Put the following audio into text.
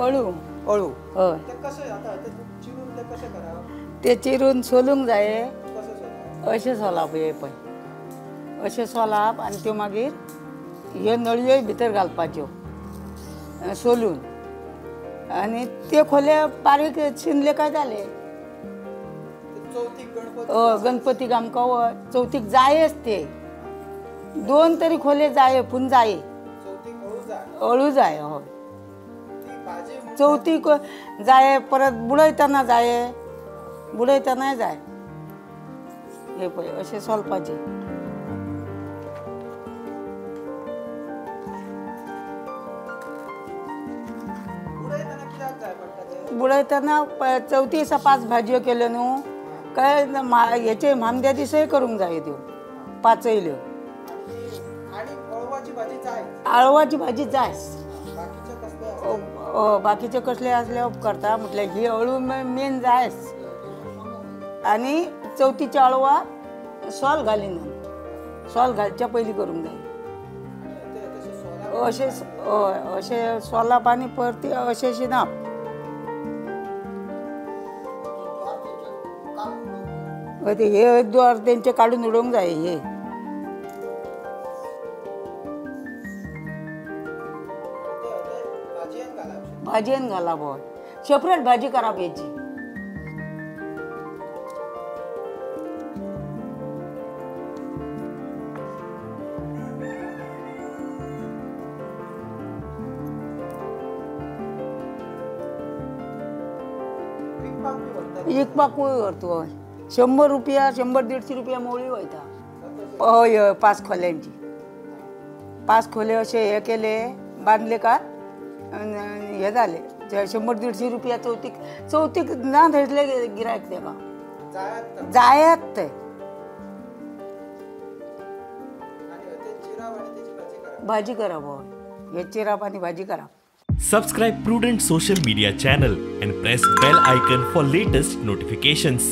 अळू. अळू. हय. ते कशें जाता? ते चिरून ते कशें करप? ते चिरून सोलूंक जाये. कशें सोलप? अशें सोलप हे पळय, अशें सोलप आनी त्यो मागीर ह्यो नळयोय भितर घालपाच्यो सोलून, आनी ते खोले बारीक शिनले काय जाले. चवथीक गणपती? हय, गणपतीक आमकां चवथीक जायच ते 2 तरी खोले जाय, पूण जाय अळू जाय. हय, चवथीक जाय, परत बुडयतना जाय, बुडयतनाय जाय. हे पळय अशें सोलपाचें. बुडयतना चवथी दिसा 5 भाजयो केल्यो न्हू काय हेचे मामद्या दिसय करूंक जाय त्यो पाचयल्यो. आळवाची भाजी जाय. बाकीचे कसले आसले करता म्हटल्यार ही अळू मेन जायच. आनी चवथीच्या अळवा सोल घालिना, सोल घालच्या पयलीं करूंक जाय. अशें हय, अशें सोलप आनी परती अशें शिनप. हे द्वार तेंचे काडून उडोवंक जाय. हे भाजयेन घालप. हय, सेपरेट भाजी करप हेची. विकपाकूय व्हरता. हय, 100 रुपया, 100-150 रुपया मोळी वयता. हय हय, 5 खोल्यांची. 5 खोले अशे हे केले बांदले काय हे जाले 100-150 रुपया. चवथीक चवथीक ना थंयसले गिरायक तेका जायात ते. भाजी करप. हय, हे चिराप आनी भाजी करप. Subscribe Prudent social media channel and press bell icon for latest notifications.